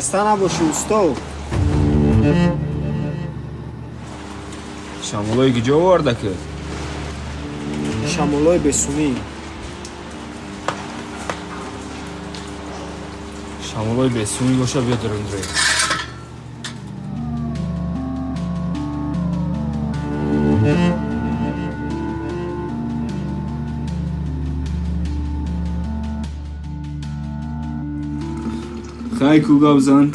Хаста набошӣ, усто. Шамолои киҷо оварда ки? Шамолои бесумӣ. Шамолои бесумӣ боша, биё дарундрӯем. Хай ку, гап зан,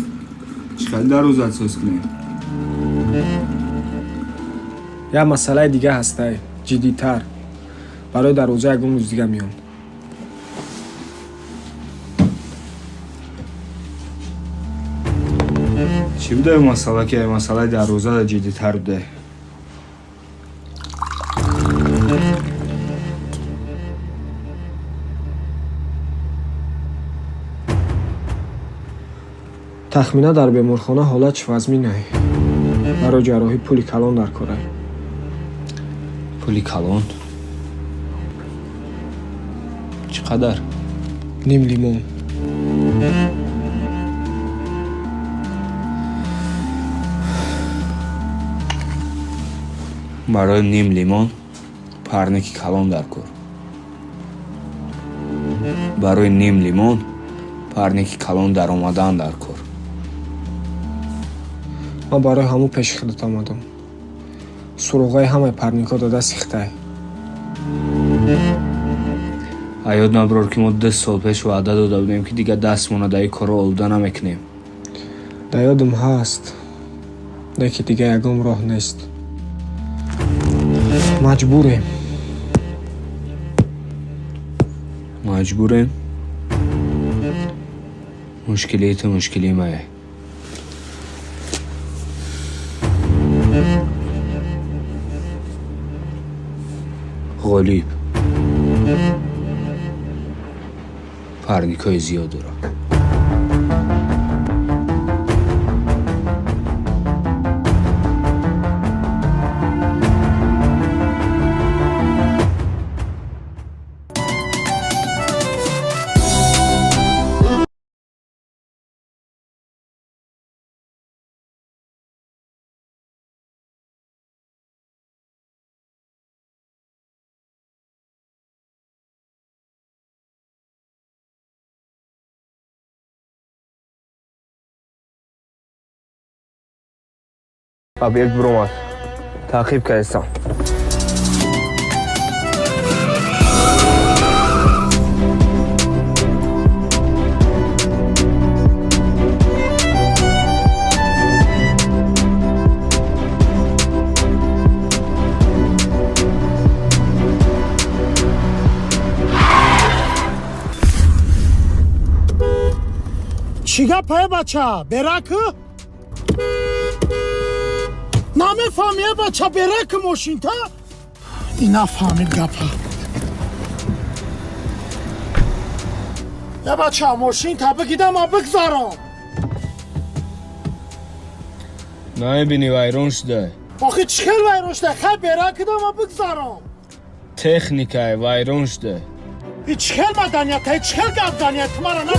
чӣ хел дарвозат соз кунем? Як масъалаи дига ҳастай, ҷиддитар. Барои дарвоза ягон рӯз дига меём. Чӣ будае масъала, ки масъалаи дарвозада ҷиддитар будае? Тахмина дар беморхона ҳолатш вазминай. Барои ҷарроҳӣ пули калон дар корай. Пули калон чӣ қадар? Ним лимон. Барои ним лимон парники калон дар кор. Барои ним лимон парники калон даромадан дар кор. Ман барои ҳамун пеши худат омадам. Суроғаи ҳамаи парникҳо дода сихтай. Аёд наброр, ки мо 2 сол пеш ваъда дода будем, ки дигар дастмона дар ин корро олуда намекунем. Дар ёдам ҳаст, леки дига ягон роҳ нест, маҷбурем. Маҷбурем. Мушкилии ту мушкилии мае. Ғолиб парникҳои зиёд дорад. Объект биромад, таъқиб кардистам. Чӣ гапае, бача, беракӣ? Намефаҳми, е бача, беракӣ мошинта? И нафаҳмид гапа. Е бача, мошинта бигида, ма бигзарам. Намебинӣ, вайрон шуда. Охи чӣ хел вайрон шуда? Хай, беракида, ма бигзарам. Техникае вайрон шуда. И чӣ хел маданията, и чӣ хел гапзания ту мара на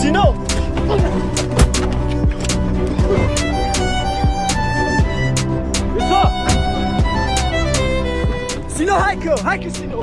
Сино! Исо! Сино, ҳайку! Ҳайку, Сино!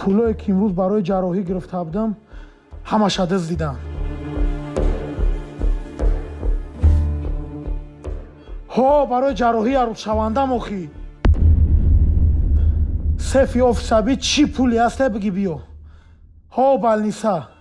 Пулое ки имрӯз барои ҷарроҳӣ гирифта будам, ҳамаша дуздидам. Ҳо, барои ҷарроҳӣ арӯзшавандам. Охӣ, сейфи офисаби чӣ пуле ҳасте, бигӣ биё. Ҳо, больница.